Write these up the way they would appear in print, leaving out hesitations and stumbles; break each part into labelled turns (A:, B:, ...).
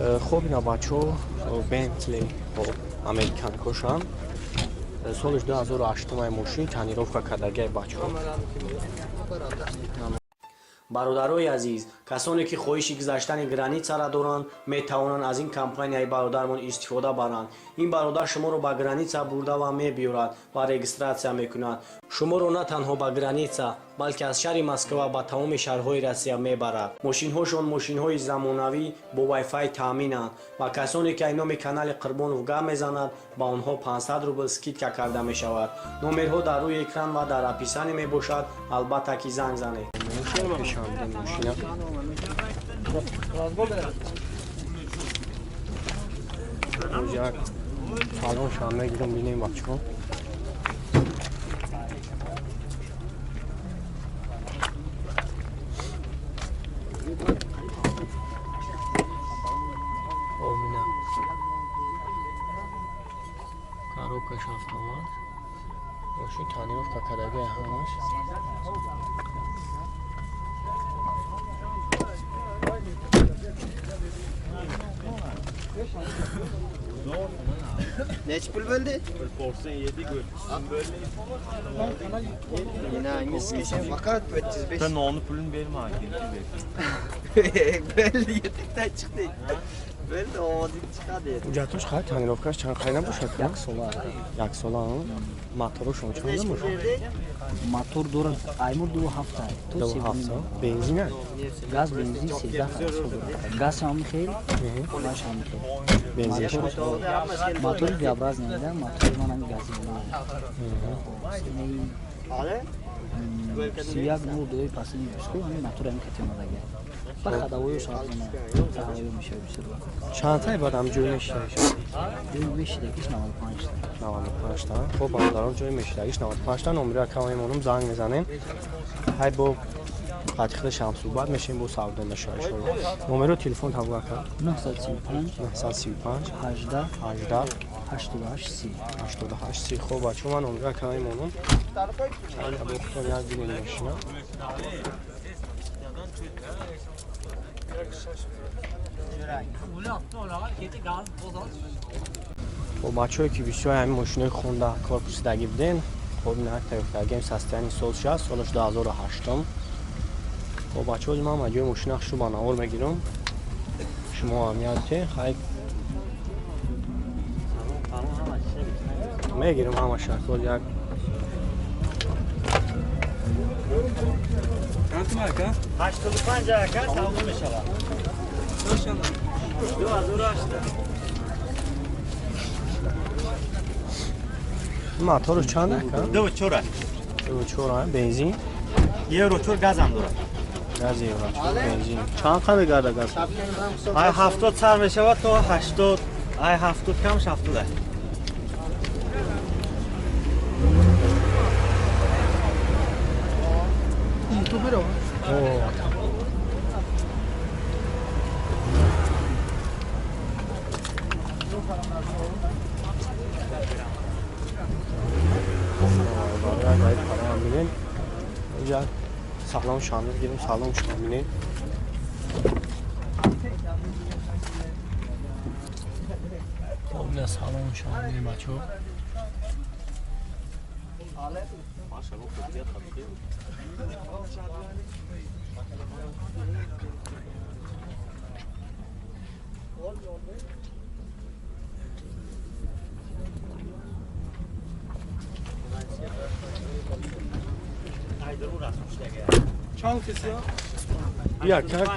A: Хоб, ина бачаҳо, Бентли, хоб, американкошам, солиш 2008 мошин, тонировка кардагиай, бачаҳо. Бародарои азиз, касоне ки хоҳиши гузаштани границара доранд, метавонанд аз ин компанияи бародармон истифода баранд. Ин бародар шуморо ба граница бурда ва мебиёрад ва регистрация мекунад. Шуморо на танҳо ба граница, балки аз шаҳри Москва ба тамоми шаҳрҳои Россия мебарад. Мошинҳошон мошинҳои замонавӣ, бо вайфай таъминанд ва касоне ки ай номи канали Қурбонов гап мезанад, ба онҳо 500 рубл скидка карда мешавад. Номерҳо дар рӯи экран ва дар описание мебошад. Албатта ки занг занед. Пешамда мошина як салоншам мегирам, бинем, бачаҳо. Омина, коробкаш автомат, мошин тонировка кардагиай ҳамаш.
B: Nechi pul bo'ldi?
C: 97 gol.
B: Yine faqat 35.
C: Sen nonni pulini berma.
B: Bo'ldi, yetikdan chiqdik. Bo'ldi, ovozing chiqadi.
A: Ҳуҷҷатош қай, тонировкаш чанд қай набошад?
D: Як сола.
A: Як сола. Моторошон чанд набошад?
D: Мотор дорад, аймур ду ҳафта. То
A: Ду
D: се.
A: ҳафта. Бензина?
D: Газ, бензин 13 расход дорад. Газ ҳам хел, ваш ҳам хел.
A: Бензинаш?
D: Мотори V-образный да, мотори ман ҳами гази. 31 02 последний выпуску, ҳами мотор ҳами хати омадаги. Ба ходовою шарзона, ходовою мешава бисёр вақт.
A: Чандтай баъд ҳам ҷой мешидагиш?
D: Ҷои мешидагиш 95 та.
A: 95 та. Хоб, бародарон, ҷои мешидагиш 95 та. Номери акама мемонам, занг мезанем. Ҳай, бо қати худашам суҳбат мешем, бо савдо мешава, иншолло. Номеро телефон табу, ака.
D: 935.
A: 935.
D: 18.
A: 18.
D: 88 30.
A: 88 30. Хоб, бачаҳо, ман номери акама мемонам. Чанда бо худтон як бинем мошина. Хоб, бачаҳое ки бисёр ҳамин мошинои Хонда кор пурсидагӣ буден, хоб, ина тайёркардагием, состояние соз шуд, солаш 2008. Хоб, бачаҳо, ман ҷои мошина хушу ба навор мегирам, шумо аҳамият те хай мегирам ҳамаша боз як.
C: 85 aka savdo mешавад. 2008.
A: Моторш чанд, ака?
C: Ду чора.
A: Ду чор, бензин?
C: Евро 4, газ ҳам дорад.
A: Газ евро 4, бензин. Чанд қа мегарда газ?
C: Ай 70 сар мешавад то 80, ай 70 камш 70 ай.
A: О. Барои параам бинем. Инҷа салом шамил гирем, салом шумо бинем. Хоб, ина салом шумо бинем, бачаҳо.
E: Чанд киси?
A: Як как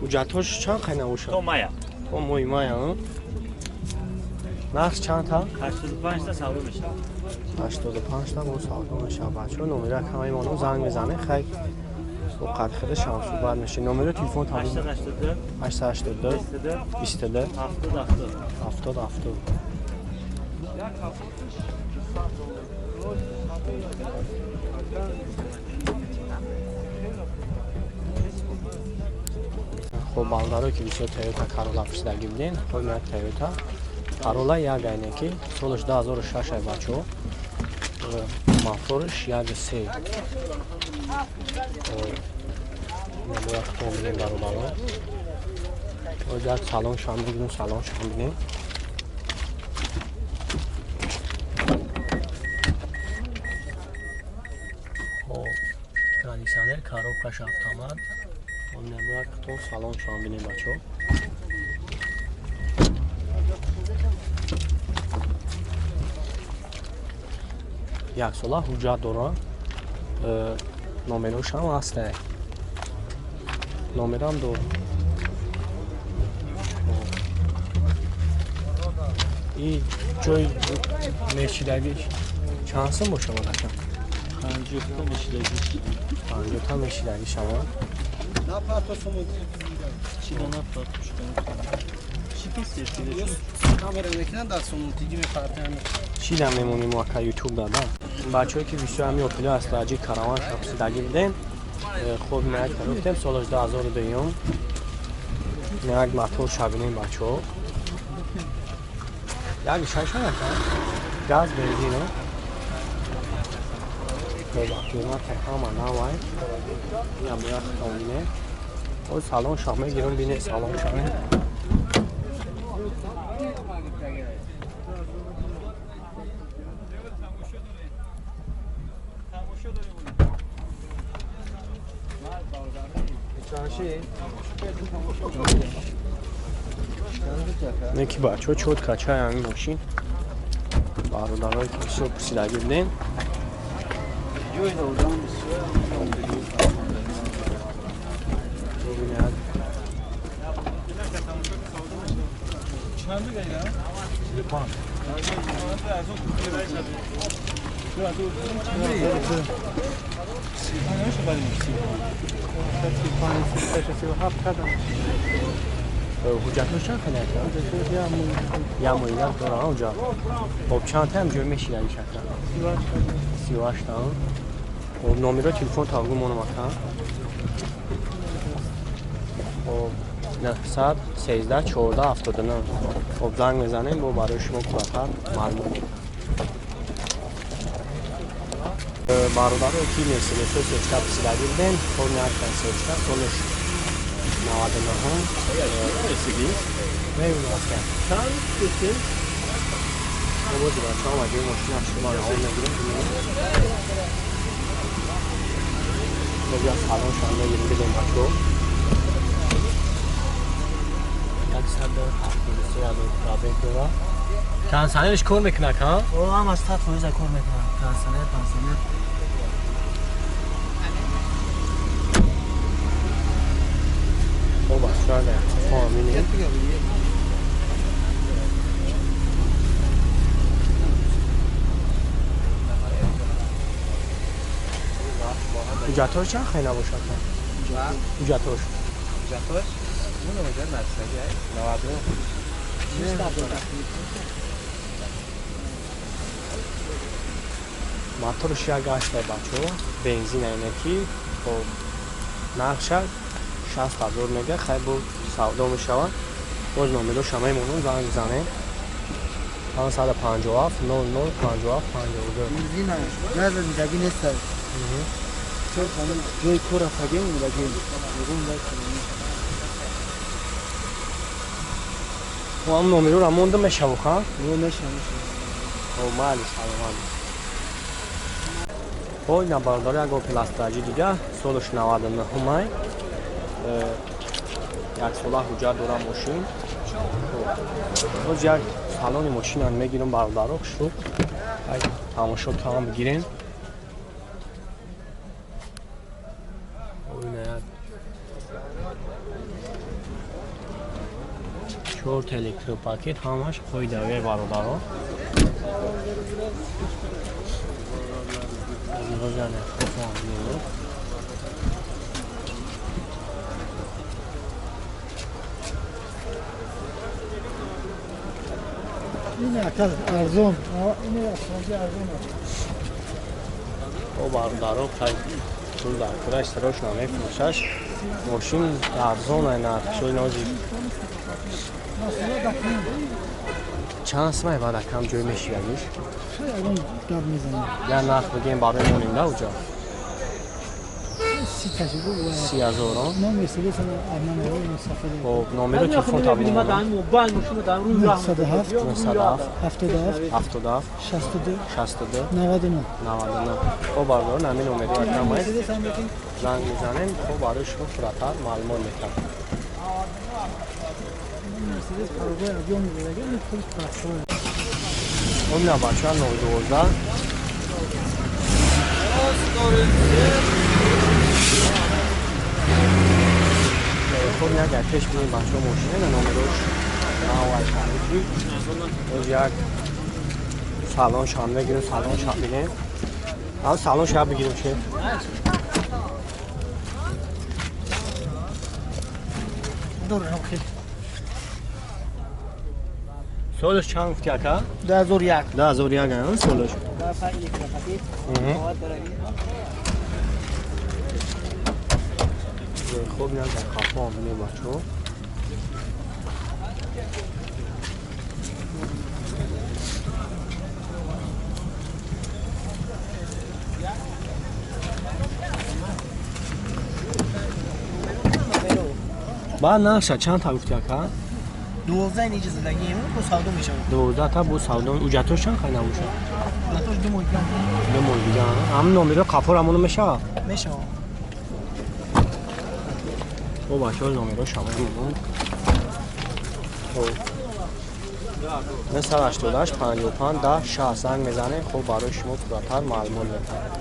A: ҳуҷҷатҳош чанд қай набошад?
C: То мая.
A: То моҳи мая. Нарх чанд та?
C: 85 та савдо мешавад.
A: 85 та бо савдо мешавад. Бачаҳо, номера камаи моно, занг мезанед, хай бо қадхида шам суҳбат мешед. Номеро телефон тамом.
C: 882.
A: 882.
C: 22.
A: 22.
C: 70 70.
A: 70 70. Хоб, бародаро, ки бисёр Тойота Карола пурсидагӣ буден, хоб, ина Тойота Карола як айне ки солаш 2006 ай, бачаҳо, моторш як се. Ина бояд худтон бинем, бародаро. Як салон шам бигирем, салон шам бинем. Хоб, кондиционер, коробкаш автомат. Як қитон салон шам бинем, бачаҳо. Як сола ҳуҷҷат дорад, номерошам ҳаста, номерам дорад. И ҷои мешидагиш чанд сум бошавад, ака?
C: 50 мешидагиш.
A: 50 мешидагӣ шавад. Чӣ да мемонем, ака, ютуб дада? Бачаҳое ки бисёр ҳами Опело Астра-Ҷи Караван шапсидагӣ будем, хоб меяк гуфтем, солаш 2002. Як мотор шабинем, бачаҳо. Як шаша, ака, газ, бензин. Аккумулятор ҳама навай. Ина бояд хитон бинем. Оз салон шах мегирам, бине салон шавем. Не ки, бачаҳо, чётко чай ҳамин мошин, бародарое ки бисёр пурсидагӣ будем. Бубинед. Ҳуҷҷатҳош чанд хеле, ака? Як моҳ дора ҳуҷҷат. Хоб, чанд таам ҷой мешидаги шака? 38 та. Хоб, номеро телефон тавгу монам, ака. Хоб, 913 14 79. Хоб, занг мезанем, бо барои шумо пурратар маълумот медиҳам. Бародарое ки Мерседесҳои сечка пурсидагӣ будем, хоб, як сечка, солаш 99-ум. Мебинам, ака.
C: Чанд гуфтем?
A: Бози, бачаҳо, ма ҷои мошина шумо наон мегирем, бинем. Бози салоншам мегирем, бидем, бачаҳо. 173 000 пробег дорад. Кондиционерш кор мекунад, ка?
D: О, ҳам аз 100% кор мекунад. Кондиционер, пенсионер.
A: Хоб, бачаҳо, бинем. Ҳуҷҷатҳош чанд хел набошад? Ҳуҷҷатҳош?
B: Ҳуҷҷатҳош? Муно ҳуҷҷат нависаги, 99.
A: Моторш як гашта, бачаҳо, бензин айнаки. Хоб, нархша 60 000 мега, хай, бо савдо мешавад. Боз номероша мемонам, занг бизанем: 557 00 57 52.
D: Бензин газ зиндагӣ нест. Чор ҷои кор рафтагем, омадагем. Мегӯм,
A: ҳам номероро монда мешаву, ха?
D: Меша, меша.
A: О, майли, саломат. Хоб, ина, бародари, як Опел Астра-Ҷи дига, солаш 99-май, як сола ҳуҷҷат дора мошин. Боз як салони мошинам мегирам, бародаро, хушрӯ тамошо кам бигирем. Ина як чорта электропакет, ҳамаш қоидавия, бародаро. Розяне.
D: Ин ака арзон, ин асфалти арзон.
A: О, бародаро, хай, пул дар кураш сарош намефурӯшаш. Мошин арзон ай, нархшои нози. Чанд сумай баъд, акам, ҷой мешиягиш?
D: Ягон гап мезанем.
A: Я нарх бигем, барои монем да уҷа.
E: 30 ташибу.
A: 30 000.
E: Но Мерседес ана сафар.
A: Хоб, номеро телефон табдим.
E: 907
A: 907
E: 77
A: 77
E: 62
A: 62
E: 99.
A: 99. Хоб, бародарон, ҳамин номери акамай
E: Мерседес ҳам лекин
A: занг мезанем, хоб, барои шумо пурратар маълумот метавад.
E: Мерседес парогои объем мебарад, ин худаш простой.
A: Омина, бачаҳо, 012. Хоб, як дар пеш бинем, бачаҳо, мошина номерош навай шаҳрики. Оз як салон шам мегирем, салон шам бинем. Ам салон шаб бигирем че.
D: Дур хел.
A: Солаш чанд гуфти, ака?
D: 2001.
A: 2001 а солаш.
D: Ба электропакет. Қувват дорад.
A: Хоб, як дар қафо бинем, бачаҳо. Баъд нархша чанд та гуфти, ака?
D: 12 неҷа задагием, бо савдо мешавад.
A: 12 та бо савдо. Уҷатош чанд қай набошад?
D: Латош 2 моҳ кам.
A: 2 моҳ дига. Ҳам номеро қафор ҳамоно мешавад?
D: Мешавад.
A: Бо, бачаҳо, номеро шавад мемон. Хоб, 988 55 10 60 занг мезанем, хоб, барои шумо пурратар маълумот метавад.